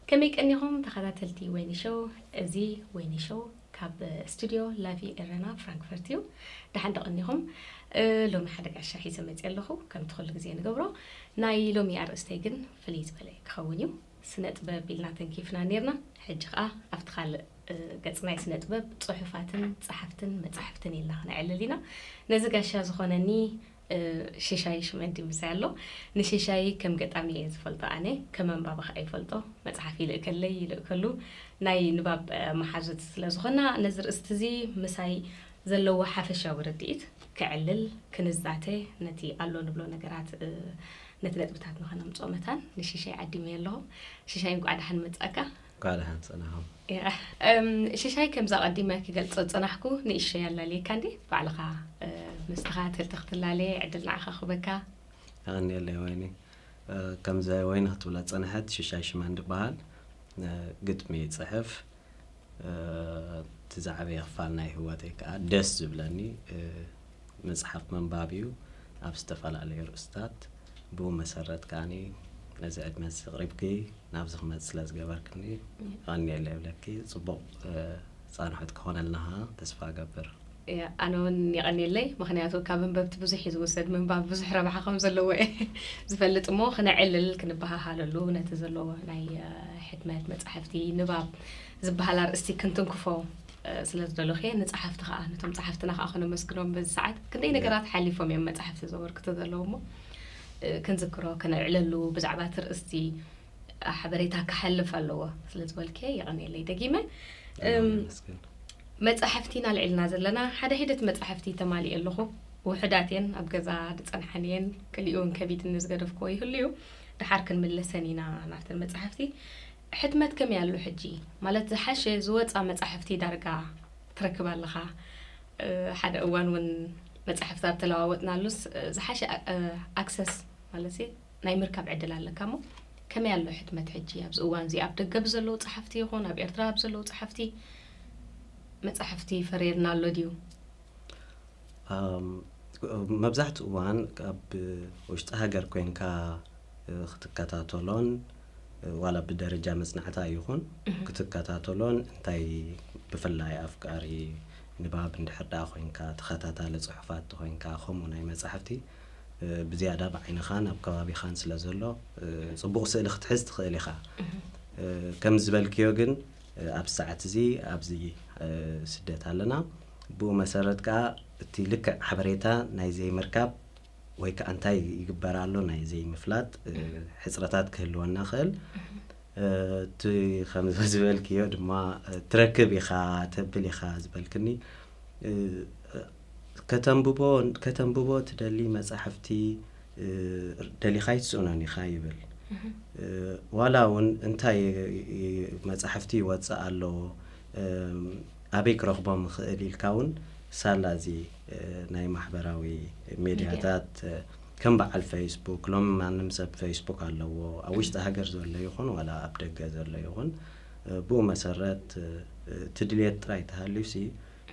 ከመይ ቀኒኹም ተኸታተልቲ ወይኒ ሾው? እዚ ወይኒ ሾው ካብ ስቱድዮ ላቪ ኤረና ፍራንክፈርት እዩ። ደሓን ዶ ቀኒኹም? እ፣ ሎሚ ሓደ ጋሻ ሒዘ መፅእ ኣለኹ፣ ከምቲ ኩሉ ግዜ ንገብሮ። ናይ ሎሚ ኣርእስተይ ግን ፍልይ ዝበለ ክኸውን እዩ። ስነ ጥበብ ኢልና ተንኪፍና ነይርና፣ ሕጂ ኸዓ ኣብቲ ካልእ፣ እ፣ ገጽ ናይ ስነ ጥበብ ጽሑፋትን ጸሓፍትን መጻሕፍትን ኢልና ክነዕልል ኢና። ነዚ ጋሻ ዝኾነኒ፣ እ፣ ሽሻይ ሽመንዲ ምሳይ ኣሎ። ንሽሻይ ከም ገጣሚ እየ ዝፈልጦ ኣነ፣ ከም ኣንባቢ ኸዓ ይፈልጦ። መጽሓፍ ይልእከለይ፣ ይልእከሉ ናይ ንባብ፣ እ፣ መሓዙት ስለ ዝኾና፣ ነዚ ርእስቲ እዚ ምሳይ ዘለዎ ሓፈሻዊ ርድኢት ከዕልል፣ ክንዛተ፣ ነቲ ኣሎ ንብሎ ነገራት፣ እ፣ ነቲ ነጥብታት ንኸነምጽኦ መታን ንሽሻይ ዓዲመዮ ኣለኹ። ሽሻይ እንቋዕ ደሓን መጻእካ። እንቋዕ ደሓን ጸናኹም። ያ፣ እም፣ ሽሻይ ከምዛ ቀዲመ ክገልጾ ዝጸናሕኩ ንእሽተይ ኣላልየካ እንዴ? ባዕልኻ፣ እ፣ ምስ ተኸታተልቲ ክትላለ ዕድል ንዓኻ ክበካ። የቐንየለይ ወይኒ። እ፣ ከምዚ ወይኒ ክትብላ ዝጸንሐት ሽሻይ ሽመንዲ ይበሃል። እ፣ ግጥሚ ይጽሕፍ። እ፣ እቲ ዝዓበየ ክፋል ናይ ህይወተይ ከኣ ደስ ዝብለኒ፣ እ፣ መጽሓፍ ምንባብ እዩ። ኣብ ዝተፈላለዩ ርእስታት፣ ብኡ መሰረት ከኣኒ ነዚ ዕድመ እዚ ኣቕሪብኪ ናብዚ ክመጽእ ስለ ዝገበርክኒ የቐንየለይ እብለኪ። ጽቡቕ፣ እ፣ ጻንሖት ክኾነልና ከኣ ተስፋ እገብር። ያ፣ ኣነ እውን የቐንየለይ፣ ምኽንያቱ ካብ ኣንበብቲ ብዙሕ እዩ ዝውሰድ፣ ምንባብ ብዙሕ ረብሓ ከም ዘለዎ እየ ዝፈልጥ እሞ፣ ክነዕልል፣ ክንበሃሃለሉ፣ ነቲ ዘሎ ናይ፣ እ፣ ሕትመት መጻሕፍቲ፣ ንባብ ዝበሃል ኣርእስቲ ክንትንክፎ፣ እ፣ ስለ ዝደለኹ እየ። ንጸሓፍቲ ከኣ፣ ነቶም ጸሓፍትና ከኣ ከነመስግኖም በዚ ሰዓት። ክንደይ ያ። ነገራት ሓሊፎም እዮም መጻሕፍቲ ዘበርክቱ ዘለዉ እሞ፣ እ፣ ክንዝክሮ፣ ከነዕለሉ፣ ብዛዕባ እቲ ርእስቲ ሓበሬታ ክሓልፍ ኣለዎ ስለ ዝበልከ የቐንየለይ ደጊመ። እም፣ የመስግን። መጻሕፍቲ ኢና ኣልዒልና ዘለና፣ ሓደ ሒደት መጻሕፍቲ ተማሊኤ ኣለኹ። ውሑዳት እየን፣ ኣብ ገዛ ዝጸንሓን እየን፣ ገሊኡ እውን ከቢድኒ ዝገደፍክዎ ይህሉ እዩ። ደሓር ክንምለሰን ኢና ናብተን መጻሕፍቲ። ሕትመት ከመይ ኣሎ ሕጂ? ማለት ዝሓሸ ዝወጻ መጻሕፍቲ ዳርጋ ትረክብ ኣለኻ። እ፣ ሓደ እዋን እውን መጻሕፍቲ ኣብ ተለዋወጥናሉስ፣ እ፣ ዝሓሸ ኣ-፣ እ፣ ኣክሰስ ማለት እዩ፣ ናይ ምርካብ ዕድል ኣለካ እሞ፣ ከመይ ኣሎ ሕትመት ሕጂ ኣብዚ እዋን እዚ? ኣብ ደገ ብዘለዉ ጸሓፍቲ ይኹን ኣብ ኤርትራ ኣብ ዘለዉ ጸሓፍቲ መጻሕፍቲ ፈርየልና ኣሎ ድዩ? ኣም፣ መብዛሕትኡ እዋን ኣብ ውሽጢ ሃገር ኮይንካ፣ እ፣ ክትከታተሎን፣ እ፣ ዋላ ብደረጃ መጽናዕታ ይኹን እህ። ክትከታተሎን፣ እንታይ ብፍላይ ኣፍቃሪ ንባብ እንድሕር ደኣ ኮይንካ፣ ተኸታታሊ ጽሑፋት ተኾይንካ፣ ከምኡ ናይ መጻሕፍቲ፣ እ፣ ብዝያዳ ብዓይንኻን ኣብ ከባቢኻን ስለ ዘሎ፣ እ፣ ጽቡቕ ስእሊ ክትሕዝ ትኽእል ኢኻ። እህ። እ፣ ከም ዝበልክዮ ግን፣ እ፣ ኣብ ሰዓት እዚ ኣብዚ፣ እ፣ ስደት ኣለና። ብኡ መሰረት ከኣ እቲ ልክዕ ሓበሬታ ናይ ዘይምርካብ ወይ ከኣ እንታይ ይግበር ኣሎ ናይ ዘይምፍላጥ፣ እ፣ እህ። ሕጽረታት ክህልወና ይኽእል። እህ። እ፣ እቲ ከም ዝበልክዮ ድማ፣ እ፣ ትረክብ ኢኻ፣ ተብል ኢኻ ዝበልክኒ፣ እ፣ ከተንብቦ፣ ከተንብቦ ትደሊ መጻሕፍቲ፣ እ፣ ደሊኻ ኣይትስእኖን ኢኻ ይብል። እህ። እ፣ ዋላ እውን እንታይ፣ እ፣ መጻሕፍቲ ይወጽእ ኣሎ፣ እም፣ ኣበይ ክረኽቦም እኽእል ኢልካ እውን ሳላ እዚ፣ እ፣ ናይ ማሕበራዊ ሜድያ። ሜድያታት፣ እ፣ ከም በዓል ፌስቡክ፣ ሎሚ ማንም ሰብ ፌስቡክ ኣለዎ። ኣብ ውሽጢ ሃገር ዘሎ ይኹን ዋላ ኣብ ደገ ዘሎ ይኹን፣ እ፣ ብኡ መሰረት፣ እ፣ እቲ ድልየት ጥራይ ተሃልዩሲ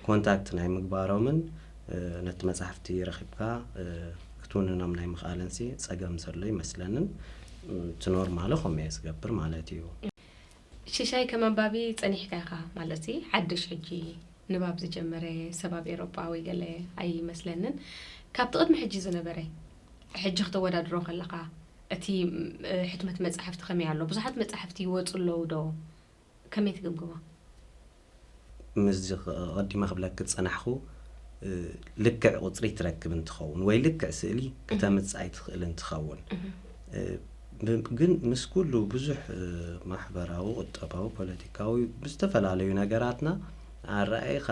ኮንታክት ናይ ምግባሮምን፣ እ፣ ነቲ መጻሕፍቲ ረኺብካ፣ እ፣ ክትውንኖም ናይ ምኽኣልንሲ ጸገም ዘሎ ይመስለንን። እ፣ እቲ ኖርማሊ ከምኡ እየ ዝገብር ማለት እዩ። ሽሻይ ከም ኣንባቢ ጸኒሕካ ኢኻ ማለትሲ፣ ሓድሽ ሕጂ ንባብ ዝጀመረ ሰብ ኣብ ኤሮጳ ወይ ገለ ኣይመስለንን። ካብቲ ቅድሚ ሕጂ ዝነበረ፣ ሕጂ ክተወዳድሮ ከለኻ፣ እቲ፣ እ፣ ሕትመት መጻሕፍቲ ከመይ ኣሎ? ብዙሓት መጻሕፍቲ ይወጹ ኣለዉ ዶ? ከመይ ትግምግሞ? ምስዚ ኸ-፣ ቀዲመ ክብለኪ ዝጸናሕኩ፣ እ፣ ልክዕ ቁጽሪ ትረክብ እንትኸውን ወይ ልክዕ ስእሊ እህ። ከተምጽእ ኣይትኽእል እንትኸውን። እህ። እ፣ ብ-፣ ግን ምስ ኩሉ ብዙሕ፣ እ፣ ማሕበራዊ፣ ቁጠባዊ፣ ፖለቲካዊ ብዝተፈላለዩ ነገራትና ኣረኣኢኻ፣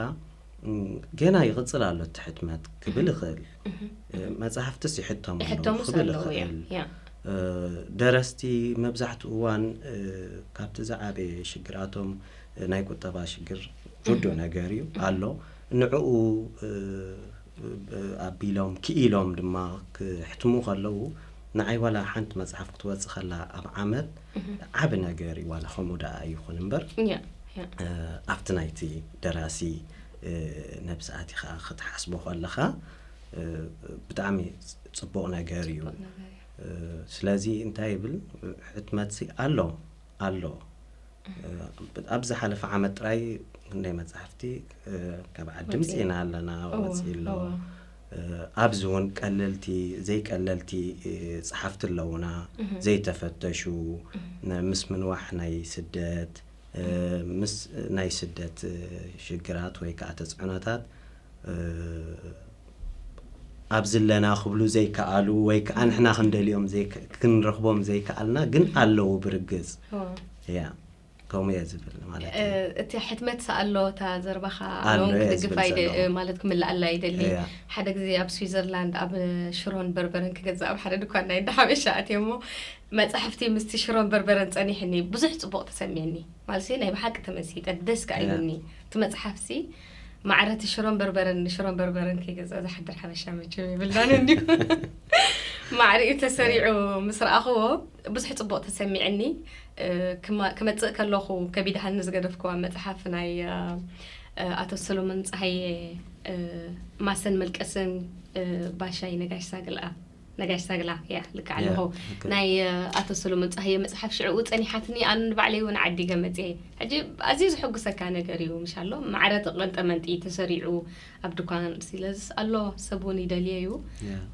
እም፣ ገና ይቕጽል ኣሎ እቲ ሕትመት ክብል እህ። ይኽእል። እህ። እ፣ መጻሕፍትስ ይሕተሙ ኣለዉ ይሕተሙስ ክብል ኣለዉ፣ ያ፣ ይኽእል። ያ። እ፣ ደረስቲ መብዛሕትኡ እዋን፣ እ፣ ካብቲ ዝዓበየ ሽግራቶም፣ እ፣ ናይ ቁጠባ ሽግር ውዱእ እህ። ነገር እዩ፣ እህ። ኣሎ። ንዕኡ፣ እ፣ እ፣ ኣቢሎም፣ ክኢሎም ድማ ክሕትሙ ከለዉ፣ ንዓይ ዋላ ሓንቲ መጽሓፍ ክትወጽእ ከላ ኣብ ዓመት እህ። ዓቢ ነገር እዩ፣ ዋላ ከምኡ ደኣ ይኹን እምበር፣ ያ፣ ያ። እ፣ ኣብቲ ናይቲ ደራሲ፣ እ፣ ነብሲ ኣቲኻ ክትሓስቦ ከለኻ፣ እ፣ ብጣዕሚ ጽቡቕ ነገር እዩ። ጽቡቕ ነገር እዩ። እ፣ ስለዚ እንታይ ይብል፣ ሕትመትሲ ኣሎ፣ ኣሎ። ኣብ ዝሓለፈ ዓመት ጥራይ ክንደይ መጻሕፍቲ ካብ ዓዲ ምጺእና ኣለና። ወጺ ኣሎ። ኣብዚ እውን ቀለልቲ ዘይቀለልቲ ጸሓፍቲ ኣለውና፣ ዘይተፈተሹ፣ ምስ ምንዋሕ ናይ ስደት፣ ምስ ናይ ስደት ሽግራት ወይ ከዓ ተፅዕኖታት ኣብዚ ኣለና ክብሉ ዘይከኣሉ ወይ ከዓ ንሕና ክንደልዮም ክንረኽቦም ዘይከኣልና ግን ኣለዉ ብርግፅ። ያ ከምኡ እየ ዝብል ማለት እዩ። እቲ ሕትመት ኣሎ፣ እታ ዘረባኻ ኣሎ እውን ክድግፋ ማለት ክምልኣላ ይደሊ። ሓደ ግዜ ኣብ ስዊዘርላንድ ኣብ ሽሮን በርበረን ክገዝእ ኣብ ሓደ ድኳን ናይ እንዳ ሓበሻ ኣትየ እሞ መጻሕፍቲ ምስቲ ሽሮን በርበረን ጸኒሕኒ ብዙሕ ጽቡቕ ተሰሚዕኒ። ማለት ናይ ብሓቂ ተመሲጠ ደስ ከኣ ኢሉኒ እቲ መጽሓፍሲ። ማዕረቲ ሽሮን በርበረን ሽሮን በርበረን ከይገዛ ዝሓድር ሓበሻ መቸም ይብልናን እንዲሁ። ማዕሪኡ ተሰሪዑ ምስ ረኣኽዎ ብዙሕ ጽቡቕ ተሰሚዕኒ። ክመጽእ ከለኹ ከቢድሃኒ ዝገደፍክዋ መጽሓፍ ናይ ኣቶ ሰሎሞን ጸሃየ ማሰን መልቀስን ባሻይ ነጋሽ ሳግልኣ ነጋሽ ሳግላ ያ ልክዕ ኣለኹ። ናይ ኣቶ ሰሎሞን ጸሃየ መጽሓፍ ሽዕኡ ጸኒሓትኒ፣ ኣነ ንባዕለይ እውን ዓዲገ መጽየ። ሕጂ ኣዝዩ ዝሕጉሰካ ነገር እዩ ምሽ ኣሎ፣ ማዕረ ጠንጠመንጢ ተሰሪዑ ኣብ ድኳን ስለዝስ ኣሎ ሰብ እውን ይደልዮ እዩ።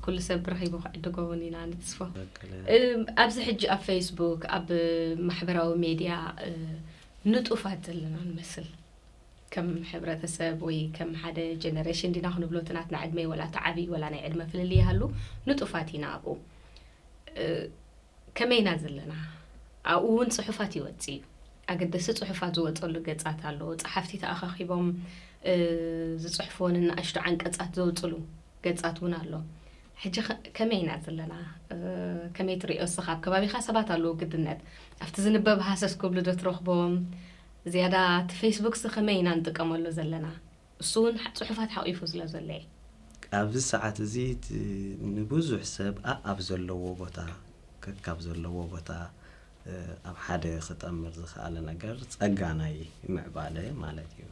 ኩሉ ሰብ ረኺቡ ክዕድጎ እውን ኢና ንትስፎ። ኣብዚ ሕጂ ኣብ ፌስቡክ ኣብ ማሕበራዊ ሜድያ ንጡፋት ዘለና ንመስል። ከም ሕብረተሰብ ወይ ከም ሓደ ጀነሬሽን ዲና ክንብሎ እቲ ናትና ዕድመ ወላ እቲ ዓብይ ወላ ናይ ዕድመ ፍልልይ ይሃሉ ንጡፋት ኢና ኣብኡ። ከመይና ዘለና ኣብኡ እውን ፅሑፋት ይወፅ እዩ። ኣገደሲ ፅሑፋት ዝወፀሉ ገፃት ኣሎ። ፀሓፍቲ ተኣኻኺቦም ዝፅሕፍዎን ንኣሽቱ ዓንቀፃት ዘውፅሉ ገፃት እውን ኣሎ። ሕጂ ከመይ ኢና ዘለና? ከመይ ትሪኦ እስኻ? ኣብ ከባቢኻ ሰባት ኣለዉ ግድነት ኣብቲ ዝንበብ ሃሰስ ክብሉ ዶ ትረኽቦም? ዝያዳ እቲ ፌስቡክ ሲ ከመይ ኢና ንጥቀመሉ ዘለና? እሱ እውን ጽሑፋት ሓቂፉ ስለ ዘሎ እየ። ኣብዚ ሰዓት እዚ እቲ ንብዙሕ ሰብ ኣእ ኣብ ዘለዎ ቦታ ከካብ ዘለዎ ቦታ ኣብ ሓደ ክጠምር ዝኸኣለ ነገር ጸጋ ናይ ምዕባለ ማለት እዩ።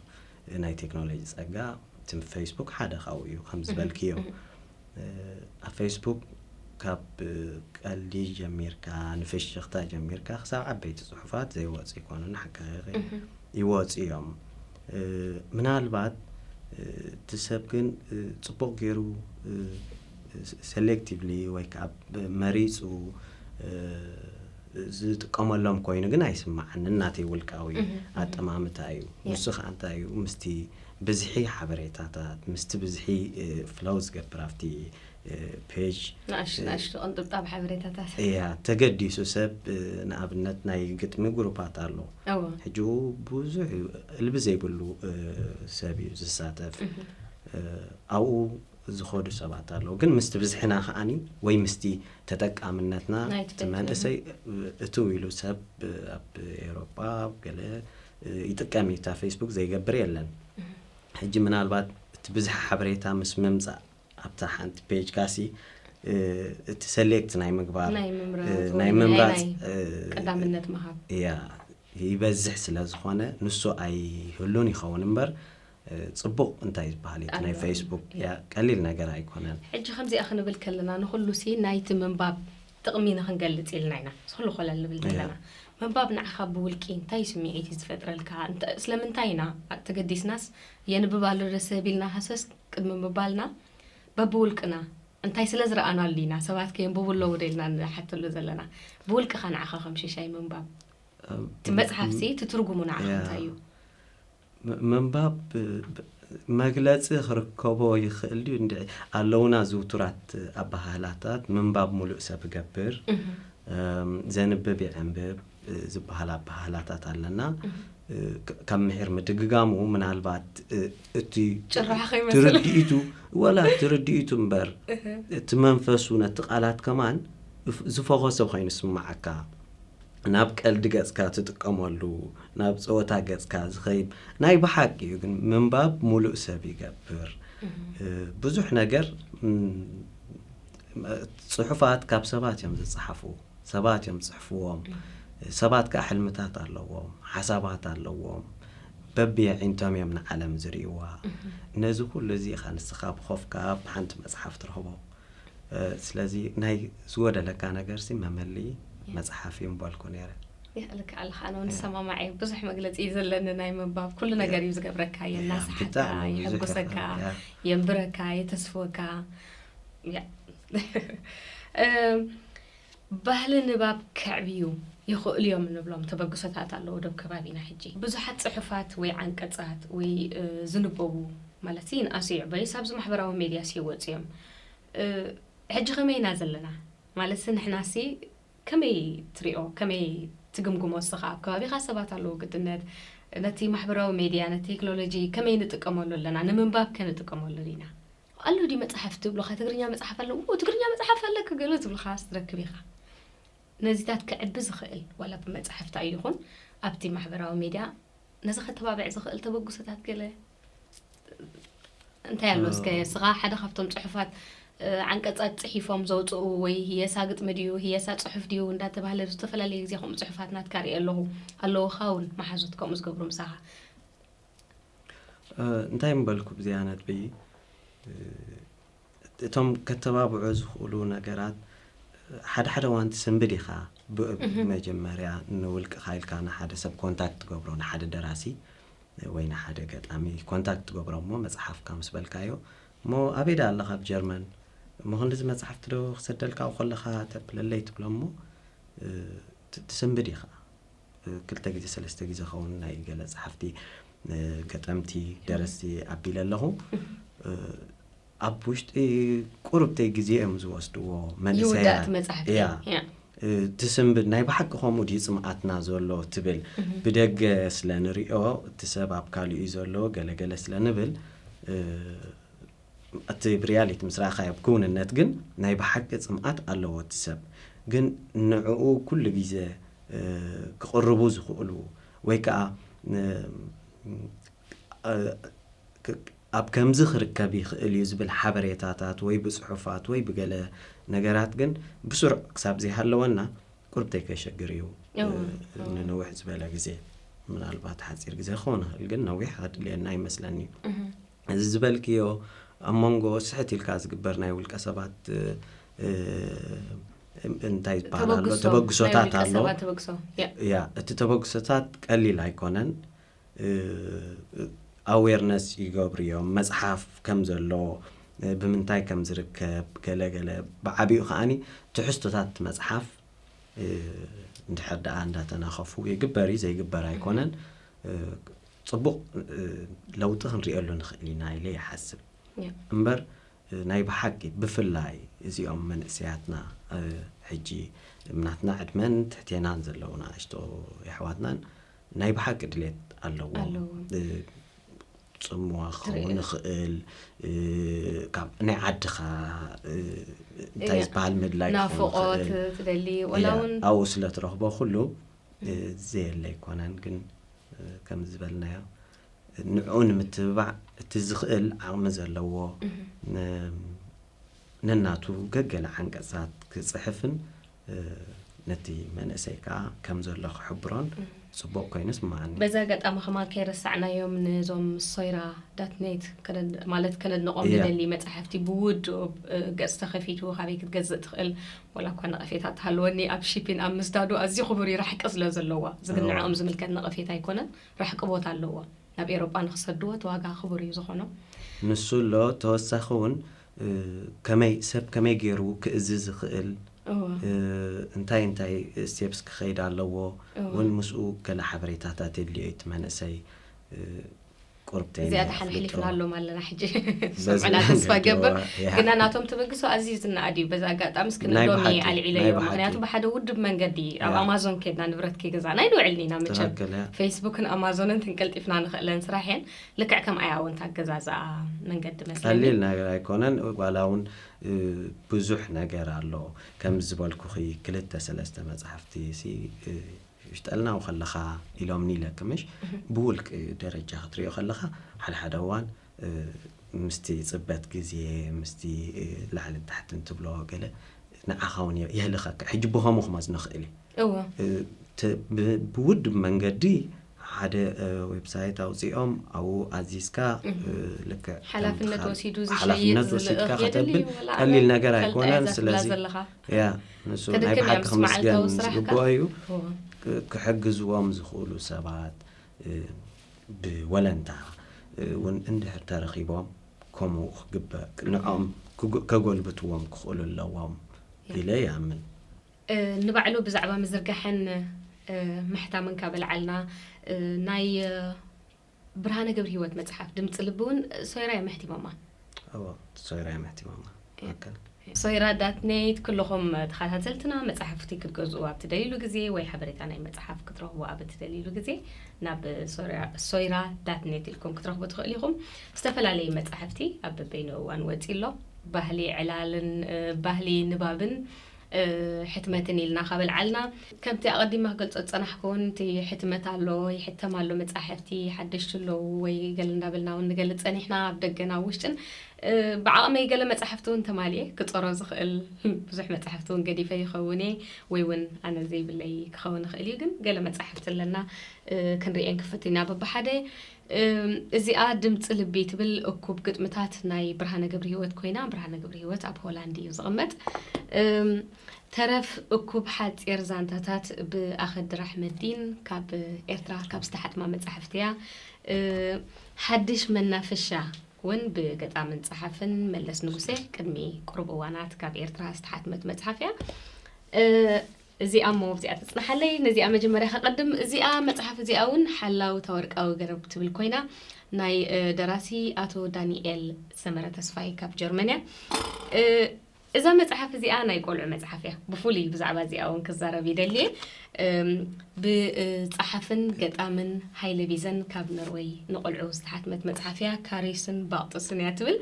ናይ ቴክኖሎጂ ጸጋ እቲ ፌስቡክ ሓደ ካብኡ እዩ ከም ዝበልክዮ። ኣብ ፌስቡክ ካብ ቀልዲ ጀሚርካ ንፍሽኽታ ጀሚርካ ክሳብ ዓበይቲ ጽሑፋት ዘይወፁ ይኮኑ ንሓቂ ይወፁ እዮም። ምናልባት እቲ ሰብ ግን ፅቡቅ ገይሩ ሰሌክቲቭሊ ወይ ከዓ መሪፁ ዝጥቀመሎም ኮይኑ ግን ኣይስማዓንን። ናተይ ውልቃዊ ኣጠማምታ እዩ። ንሱ ከዓ እንታይ እዩ ምስቲ ብዝሒ ሓበሬታታት ምስቲ ብዝሒ ፍለው ዝገብር ኣብቲ ፔጅ ንኣሽቱ ንኣሽቱ ቅንጥብጣብ ሓበሬታታት እያ ተገዲሱ ሰብ ንኣብነት ናይ ግጥሚ ግሩፓት ኣሎ። ሕጂ ብዙሕ እዩ እልቢ ዘይብሉ ሰብ እዩ ዝሳተፍ። ኣብኡ ዝኸዱ ሰባት ኣለዉ ግን ምስቲ ብዝሕና ከዓኒ ወይ ምስቲ ተጠቃምነትና እቲ መንእሰይ እትው ኢሉ ሰብ ኣብ ኤሮጳ ገለ ይጥቀም እዩ እታ ፌስቡክ ዘይገብር የለን። ሕጂ ምናልባት እቲ ብዝሒ ሓበሬታ ምስ ምምፃእ ኣብታ ሓንቲ ፔጅ ካሲ እቲ ሰሌክት ናይ ምግባር ናይ ምምራፅ ናይ ወይ ምምራፅ ናይ ቀዳምነት ምሃብ ያ ይበዝሕ ስለ ዝኾነ ንሱ ኣይህሉን ይኸውን እምበር ፅቡቕ እንታይ ዝበሃል እዩ ናይ ፌስቡክ ያ ቀሊል ነገር ኣይኮነን። ሕጂ ከምዚኣ ክንብል ከለና ንኹሉ ሲ ናይቲ ምንባብ ጥቕሚ ንክንገልፅ ኢልና ኢና ዝኩሉ ኮለል ንብል ዘለና። ምንባብ ንዓኻ ብውልቂ እንታይ ስምዒት እዩ ዝፈጥረልካ? ስለምንታይ ኢና ተገዲስናስ የንብብ ኣሎ ደስ ቢልና ሃሰስ ቅድሚ ምባልና በብውልቅና እንታይ ስለ ዝረኣናሉ ኢና ሰባት ከየንብቡ ኣለዉ ዶ ኢልና ንሓተሉ ዘለና? ብውልቅኻ ንዓኻ ከም ሽሻይ ምንባብ እቲ መፅሓፍሲ እቲ ትርጉሙ ንዓኻ እንታይ እዩ? ምንባብ መግለፂ ክርከቦ ይኽእል ድዩ? እንድዒ ኣለውና ዝውቱራት ኣባህላታት ምንባብ ሙሉእ ሰብ ይገብር፣ ዘንብብ ይዕንብብ ዝበሃል ኣባህላታት ኣለና። ካብ ምሒር ምድግጋሙ ምናልባት እቲ ትርድኢቱ ወላ ትርድኢቱ እምበር እቲ መንፈሱ ነቲ ቃላት ከማን ዝፈኾሰ ኮይኑ ስማዓካ ናብ ቀልዲ ገጽካ ትጥቀመሉ ናብ ጸወታ ገጽካ ዝኸይድ ናይ ብሓቂ እዩ ግን ምንባብ ሙሉእ ሰብ ይገብር ብዙሕ ነገር ጽሑፋት ካብ ሰባት እዮም ዝጸሓፉ ሰባት እዮም ዝጽሕፍዎም ሰባት ከዓ ሕልምታት ኣለዎም ሓሳባት ኣለዎም በብየዒንቶም እዮም ንዓለም ዝርእይዋ ነዚ ኩሉ እዚ ኢኻ ንስኻ ብኾፍካ ብሓንቲ መጽሓፍ ትረኽቦ ስለዚ ናይ ዝጎደለካ ነገር ሲ መመሊ መጽሓፍ እዩ ምበልኩ ነይረ። ይኽእልካ ኣለኻ። ኣነ እውን ሰማማዕ እየ። ብዙሕ መግለጺ እዩ ዘለኒ ናይ ምንባብ። ኩሉ ነገር እዩ ዝገብረካ። የናስሓካ፣ ብጣዕሚ ብዙሕ የሐጉሰካ፣ እያ። የንብረካ፣ የተስፍወካ። ያ። እም፣ ባህሊ ንባብ ከዕብዩ ይኽእሉ እዮም እንብሎም ተበግሶታት ኣለዉ ዶብ ከባቢና። ሕጂ ብዙሓት ጽሑፋት ወይ ዓንቀጻት ወይ እ፣ ዝንበቡ ማለት ይንኣሱ ይዕበዩስ ኣብዚ ማሕበራዊ ሜድያ ሲወፁ እዮም። እ፣ ሕጂ ከመይ ኢና ዘለና ማለት ንሕናሲ ከመይ ትሪኦ፣ ከመይ ትግምግሞ እስኻ? ኣብ ከባቢኻ ሰባት ኣለዉ ግድነት። ነቲ ማሕበራዊ ሜድያ፣ ነቲ ቴክኖሎጂ ከመይ ንጥቀመሉ ኣለና? ንምንባብ ከ ንጥቀመሉ ኢና? ኣሎ ድዩ መጽሓፍ ትብሉኻ? ትግርኛ መጽሓፍ ኣሎ? ኡ፣ ትግርኛ መጽሓፍ ኣለክ ገለ ትብሉኻ ትረክብ ኢኻ። ነዚታት ክዕቢ ዝኽእል ዋላ ብመጽሓፍቲ ኣይኹን ኣብቲ ማሕበራዊ ሜድያ ነዚ ከተባብዕ ዝኽእል ተበግሶታት ገለ እንታይ ኣሎ? እስከ እስኻ ሓደ ካብቶም ጽሑፋት እ፣ ዓንቀጻት ጽሒፎም ዘውጽኡ ወይ ህየሳ ግጥሚ ድዩ ህየሳ ጽሑፍ ድዩ እንዳተባህለ ዝተፈላለዩ ግዜ ከምኡ ጽሑፋት ናትካ ርኢ ኣለኹ። ኣለውኻ እውን መሓዙት ከምኡ ዝገብሩ ምሳኻ። እ፣ እንታይ ምበልኩ ብዚያ ነጥቢ እ፣ እቶም ከተባብዑ ዝኽእሉ ነገራት እ፣ ሓደ ሓደ እዋን ትስንብድ ኢኻ። ብ- መጀመርያ ንውልቅኻ ኢልካ ንሓደ ሰብ ኮንታክት ትገብሮ፣ ንሓደ ደራሲ ወይ ንሓደ ገጣሚ ኮንታክት ትገብሮ እሞ መጽሓፍካ ምስ በልካዮ እሞ ኣበይ ደኣ ኣለኻ ኣብ ጀርመን እሞ ክንድዚ መጽሓፍቲ ዶ ክሰደልካ ከለኻ ተብለለይ ትብሎ እሞ እ፣ ት- ትስንብድ ኢኻ። እ፣ ክልተ ግዜ ሰለስተ ግዜ ኸውን ናይ ገለ ጸሓፍቲ እ፣ ገጠምቲ ደረስቲ ኣቢለ ኣለኹ። እ፣ ኣብ ውሽጢ ቁርብተይ ግዜ እዮም ዝወስድዎ ይውዳእ መንእሰያት። እቲ መጽሓፍ ያ። ያ። እ፣ ትስንብድ ናይ ብሓቂ ከምኡ ድዩ ጽምኣትና ዘሎ ትብል። ብደገ ስለ ንሪኦ እቲ ሰብ ኣብ ካልእ እዩ ዘሎ ገለገለ ስለ ንብል እ፣ እቲ ብሪያሊቲ ምስ ረኣኻዮ ብክውንነት ግን ናይ ብሓቂ ጽምኣት ኣለዎ እቲ ሰብ። ግን ንዕኡ ኩሉ ግዜ እ፣ ክቕርቡ ዝኽእሉ ወይ ከዓ እ፣ እ፣ ክ- ኣብ ከምዚ ክርከብ ይኽእል እዩ ዝብል ሓበሬታታት ወይ ብጽሑፋት ወይ ብገለ ነገራት ግን ብስሩዕ ክሳብ ዘይሃለወና ቁርብተይ ከሸግር እዩ። እዎ፣ እ፣ እዎ። ንንውሕ ዝበለ ግዜ ምናልባት ሓፂር ግዜ ክኸውን ይኽእል ግን ነዊሕ ኣድልየና ይመስለኒ እዩ። እህ። እዚ ዝበልክዮ ኣብ መንጎ ስሕት ኢልካ ዝግበር ናይ ውልቀ ሰባት እ፣ እ፣ እንታይ ዝበሃል ኣሎ ተበግሶ፣ ተበግሶታት ናይ ውልቀ ኣሎ። ሰባት ተበግሶ። ያ። ያ እቲ ተበግሶታት ቀሊል ኣይኮነን። ኣዌርነስ ይገብሩ እዮም መፅሓፍ ከም ዘሎ እ፣ ብምንታይ ከም ዝርከብ ገለገለ ብዓብኡ ከዓኒ ትሕዝቶታት መፅሓፍ እ፣ እንድሕር ደኣ እንዳተናኸፉ ይግበር እዩ ዘይግበር ኣይኮነን። እ፣ ፅቡቕ እ፣ ለውጢ ክንሪኤሉ ንኽእል ኢና ኢለ ይሓስብ። ያ። እምበር እ፣ ናይ ብሓቂ ብፍላይ እዚኦም መንእሰያትና እ፣ ሕጂ ናትና ዕድመን ትሕቴናን ዘለዉ ንኣሽቶ የሕዋትናን ናይ ብሓቂ ድሌት ኣለዎም። ኣለዎም። እ፣ ጽምዋ ክኸውን ትርኢ። ይኽእል እ፣ ካብ ናይ ዓድኻ እ፣ እንታይ እያ። ዝበሃል ምድላይ ክኸውን ናፍቆት ይኽእል። ትደሊ ወላ እያ፣ እውን ኣብኡ ስለ ትረኽቦ ኩሉ እ፣ ዘየለ ኣይኮነን ግን እ፣ ከም ዝበልናዮ ንዕኡ ንምትብባዕ እቲ ዝኽእል ዓቕሚ ዘለዎ ን- ነናቱ ገገለ ዓንቀጻት ክጽሕፍን እ፣ ነቲ መንእሰይ ከዓ ከም ዘሎ ክሕብሮን ጽቡቕ ኮይኑ ስማዓኒ። በዚ ኣጋጣሚ ከማን ከይረሳዕናዮም ነዞም ሶይራ ዳት ኔት ከነድ- ማለት ከነድንቖም እያ። ንደሊ መጻሕፍቲ ብውድኡ እ፣ ገጽ ተኸፊቱ ካበይ ክትገዝእ ትኽእል ወላ እኳ ነቐፌታ ተሃልወኒ ኣብ ሺፒን ኣብ ምስዳዱ ኣዝዩ ክቡር እዩ ራሕቂ ስለ ዘለዋ ዝግንዕኦም እዋ። ዝምልከት ነቐፌታ ኣይኮነን ራሕቂ ቦታ ኣለዎ ናብ ኤሮጳ ንክሰድዎ እቲ ዋጋ ክቡር እዩ ዝኾኖ ንሱ ኣሎ ተወሳኺ እውን እ፣ ከመይ ሰብ ከመይ ገይሩ ክእዝዝ ይኽእል እወ እ፣ እንታይ እንታይ ስቴፕስ ክኸይድ ኣለዎ እወ እውን ምስኡ ገለ ሓበሬታታት የድልዮ እቲ መንእሰይ እ፣ ቁርብተይ እዚኣ ናይ ደሓን ኣፍልጦ። ኣሕሊፍናሎም ኣለና ሕጂ በዚ ሰምዕና ተስፋ መንገዲ ገብር እዋ፣ ያ። ግና ናቶም ተበግሶ ኣዝዩ ዝነኣድ እዩ በዚ ኣጋጣሚ እስኪ ናይ ንእዶም ብሓቂ፣ ኣልዒለ ናይ እዮም ብሓቂ። ምክንያቱ ብሓደ ውድብ መንገዲ ኣብ ያ። ኣማዞን ከድና ንብረት ከይገዛእና ኣይንውዕልን ኢና መቸም ትኽክል እያ። ፌስቡክን ኣማዞንን ክንቀልጢፍና ንኽእለን ስራሕ እየን ልክዕ ከም ኣያ እውን ታገዛዝኣ መንገዲ መስለኒ ቀሊል ነገር ኣይኮነን ዋላ እውን እ፣ ብዙሕ ነገር ኣሎ ከምዚ ዝበልኩኺ ክልተ ሰለስተ መፅሓፍቲ ሲ እ፣ ሽጠልናው ከለኻ ኢሎምኒ ኢለኪ ምሽ ብውልቂ ደረጃ ክትሪኦ ከለኻ ሓደ ሓደ እዋን እ፣ ምስቲ ፅበት ግዜ ምስቲ እ፣ ላዕልን ታሕትን ትብሎ ገለ ንዓኻ እውን የ- የህልኸካ ሕጂ ብኸምኡ ክመዝኖ ክእል እዩ እዎ እ፣ ተ- ብ- ብውድብ መንገዲ ሓደ እ፣ ዌብሳይት ኣውፂኦም ኣብኡ ኣዚዝካ እ፣ ልክዕ ከምቲ ሓላፍነት ካል- ወሲዱ ሓላፍነት ዝሸይጥ ወሲድካ ዝልእኽ የድሊ ከተብል እዩ። ወላ ቀሊል ኣነ ነገር ፈልጣ ኣይኮነን። እዛ ትብላ ስለዚ ዘለኻ ያ ንሱ ናይ ትክክል እያ። ብሓቂ ምስ ክምስገን መዓልታዊ ስራሕካ ዝግብኦ እዩ። እዎ። ክ- ክሕግዝዎም ዝኽእሉ ሰባት እ፣ ብወለንታ እ፣ እውን እንድሕር ተረኺቦም ከምኡ ክግበእ ንዕኦም ክጎ- ከጎልብትዎም ክኽእሉ ኣለዎም ያ። ኢለ ይኣምን። እ፣ ንባዕሉ ብዛዕባ ምዝርጋሕን እ፣ ምሕታምን ካብ ኣልዓልና እ፣ ናይ እ፣ ብርሃነ ገብረ ህይወት መጽሓፍ ድምፂ ልቢ እውን ሶይራ እዮም ኣሕቲሞማ። እዎ ሶይራ እዮም ኣሕቲሞማ። ኣከል ሶይራ ዳት ኔት። ኩልኹም ተኸታተልትና መጻሕፍቲ ክትገዝኡ ኣብ ትደልይሉ ግዜ ወይ ሓበሬታ ናይ መጽሓፍ ክትረኽቡ ኣብ እትደልይሉ ግዜ ናብ ሶይራ ዳት ኔት ኢልኩም ክትረኽቡ ትኽእሉ ኢኹም። ዝተፈላለዩ መጻሕፍቲ ኣብ በበይኑ እዋን ወጺ ኣሎ። ባህሊ ዕላልን እ፣ ባህሊ ንባብን እ፣ ሕትመትን ኢልና ካብ ኣልዓልና፣ ከምቲ ኣቐዲመ ክገልጾ ዝጸናሕኩ እውን እቲ ሕትመት ኣሎ፣ ይሕተም ኣሎ መጻሕፍቲ ሓደሽቲ ኣለዉ ወይ ገለ እንዳበልና እውን ንገልጽ ጸኒሕና ኣብ ደገን ኣብ ውሽጥን። እ፣ ብዓቕመይ ገለ መጻሕፍቲ እውን ተማልየ ክጸሮ ዝኽእል ብዙሕ መጻሕፍቲ እውን ገዲፈ ይኸውን እየ ወይ እውን ኣነ ዘይብለይ ክኸውን ይኽእል እዩ፣ ግን ገለ መጻሕፍቲ ኣለና እ፣ ክንርእየን ክፍትን ኢና በብሓደ። እም፣ እዚኣ ድምፂ ልቢ ትብል እኩብ ግጥምታት ናይ ብርሃነ ገብረ ህይወት ኮይና፣ ብርሃነ ገብረ ህይወት ኣብ ሆላንድ እዩ ዝቕመጥ። እም፣ ተረፍ እኩብ ሓፂር ዛንታታት ብኣኸዲ ራሕመዲን ካብ ኤርትራ ካብ ዝተሓትማ መጻሕፍቲ እያ። እ፣ ሓድሽ መናፈሻ እውን ብገጣምን ጸሓፍን መለስ ንጉሴ ቅድሚ ቁሩብ እዋናት ካብ ኤርትራ ዝተሓትመት መጽሓፍ እያ። እ፣ እዚኣ እሞ ኣብዚኣ ተጽናሓለይ። ነዚኣ መጀመርያ ከቐድም። እዚኣ መጽሓፍ እዚኣ እውን ሓላው ታወርቃዊ ገረብ ትብል ኮይና ናይ እ፣ ደራሲ ኣቶ ዳንኤል ሰመረ ተስፋይ ካብ ጀርመን እያ። እ፣ እዛ መጽሓፍ እዚኣ ናይ ቆልዑ መጽሓፍ እያ። ብፍሉይ ብዛዕባ እዚኣ እውን ክዛረብ ይደሊ እየ። እም፣ ብጸሓፍን ገጣምን ሃይለ ቢዘን ካብ ኖርወይ ንቆልዑ ዝተሓትመት መጽሓፍ እያ። ካሪስን ባቕጥስን እያ ትብል።